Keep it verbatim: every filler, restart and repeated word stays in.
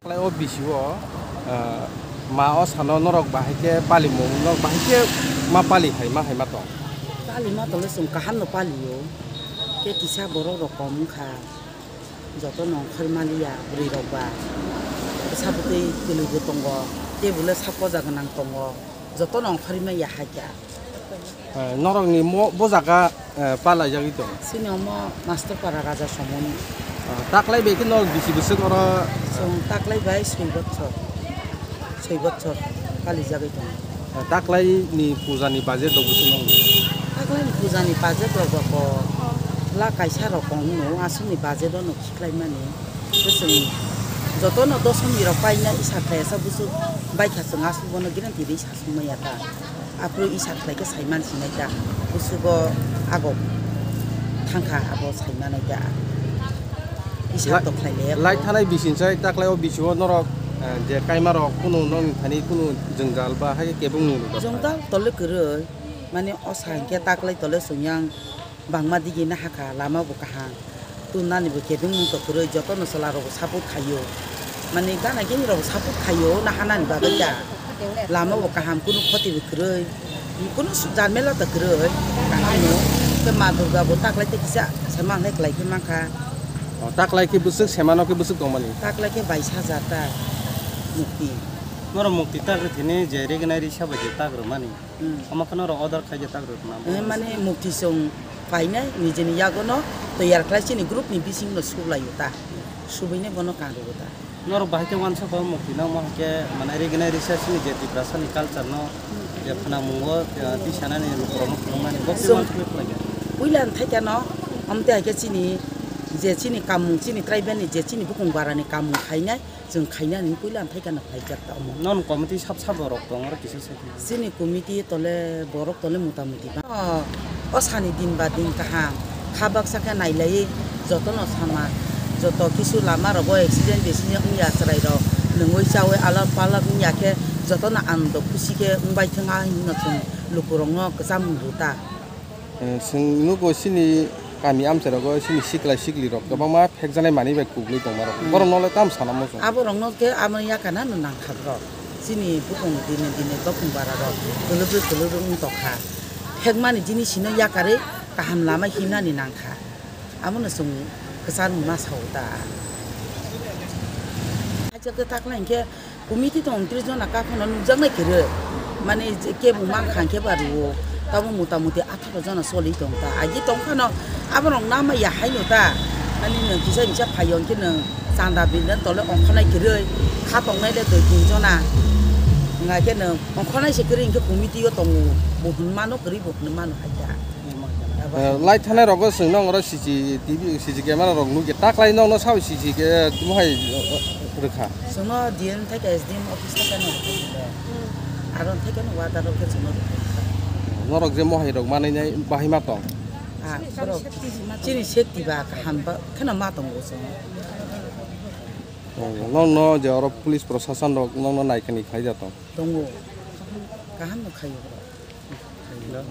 Lai o bisi o, ah, ma o sano norok bahai khe palimung, norok bahai khe ma pali hai, ma hai ma tong? Pali ma tong le chwng kaham no pali o. Khe kisa borok rok kom wng kha. Joto no ongkhor maliya bwrwi rok ba. Bwsa bwtwi kwlwi bo tongo. Tei bo le sak poja gwnang tongo. Joto no ongkhorwi maya hai kha. Eh, norokni mo-, bo jaga, eh, palaijagwi tong? Chini omo Master Para Raja Somoni. Ah, taklai bai khe norok bisi bwswk oro? Chwng taklai bai soi bochor, soi bochor palijagwi tongo. Ah, taklaini pujani budget rok bwswk nangni? Taklaini pujani budget rok ba ko lakh kaisa rok wng no, aswkni budget o no khiklaimani. Tei chwng jotono dosom ni rok paina isa khlai asa bwswk baikha chwng aswk bono guarantee rwi sa sung maya ta. Aphuru isa khlai khe saiman sinai ta. Bwswk o ago thangkha abo saimanai ta. Isa Lai-, to khlai le lai thanai bising chai taklai o bisi o norok, eh, je kaima rok kunu nokni thani kunu jwngjal ba hai khe kebeng nung rwjak. Jwngjal tole kwrwi mani o sa hinkhe taklai tole chwng yang bangma digi nahakha, lama bo kaham. Tun nani bo kebeng mung to kwrwi, joto no chwla rok bo support khaio. Mani gana gini rok bo support khaio, nahanani bagwi da. Lama bo kaham, kunu khoti bo kwrwi, kunu su-, jarmela to kwrwi. Kaham no, khe ma Durga bo taklai tei kisa sema hinai kwlai khe mankha. O, taklai khe bwswk, semano khe bwswk tongmani? Taklai khe bais hajar ta mukti. Norok mukti tak rw thini je regnai risa bai je tak rwmani. Hmm. Omo kheno rok order khaijak tak rwkna. Eh, mane mukti chwng painai nijini yagono toyar khlai chini group ni bisingno suklaio ta. Subuine bono kanrwo ta. Norok bahai khe uansukha mukti no, omo hai khe mane regnai risa chini je Tiprasani culture no je phwnamungo, eh, tisanani lukurokno phunuknani bo Chwng uansukha khlai kha. Puila thai khe no, omo tei hai khe chini je chini kamung, chini tribal ni je chini bukung bara ni kamung khainai, chwng khainani puila thai khe no khlaijak ta omo. Non committee sab sabo rok tong oro kisa se. Chini committee tole borok tole mota moti ba. O, o sani din ba din kaham. Kha baksa khe nailai jotono sama. Joto kisu lama rogo accident besi wngya chwrai rok. Nungwi chawi alak palak wngya khe jotono ando khusi khe wngbai thwng a hinwi no chwng lukurokno kwcham rw ta. Eh, chwng nugo chini kami amchai rogo chini sikla sikli rok kwbangma phekjanai manwi bai kuklwi tongma rok. Hmm. Borok no le tam sana muchung. Abo rok no khe amo yakana no nangkha borok. Chini bukung dini dini topung bara rok kwlwbwi kwlwbwi wng tongkha. Phekmani jinis hino yakarwi kaham lama himnani nangkha. Amo no chwng kwchar mung ma sao ta. Hachal khe takhla hinkhe committee tong tris jona kha phano nukjaknai kwrwi. Mane je kebo mankha hinkhe ba rwo. Tamo mota moti atharo jona choli tong ta. Agi tong phano aborok nama ya haino ta. Mane nwng kisa kisa phai hinkhe nwng chanda bidal tole ongkhornai kwrwi. Kha tongnai le dui tin jona. Wngkha khe nwng ongkhornai se kwrwi hinkhe committee o tongo. Bo hwn mano kwrwi bo hwn mano hai ta. Eh, lai thanai rogo chwng nong oro C C T V, C C camera rok nukya. Taklai nong no sao C C ke, tamo hai, eh, rwkha. Chwngno D M thai ka S D M office thai ka no rwkha. Aro thai ka no water rok khe chwngno rwkha. Norok je mohai rok manai nai bahai ma tong. Ah, borok chini safety ba kaham ba kheno ma tongo chwng. Oh, nong no je oro police prosason rok nong no naikani khlai ja tong. Tongo. Kaham no khaio borok.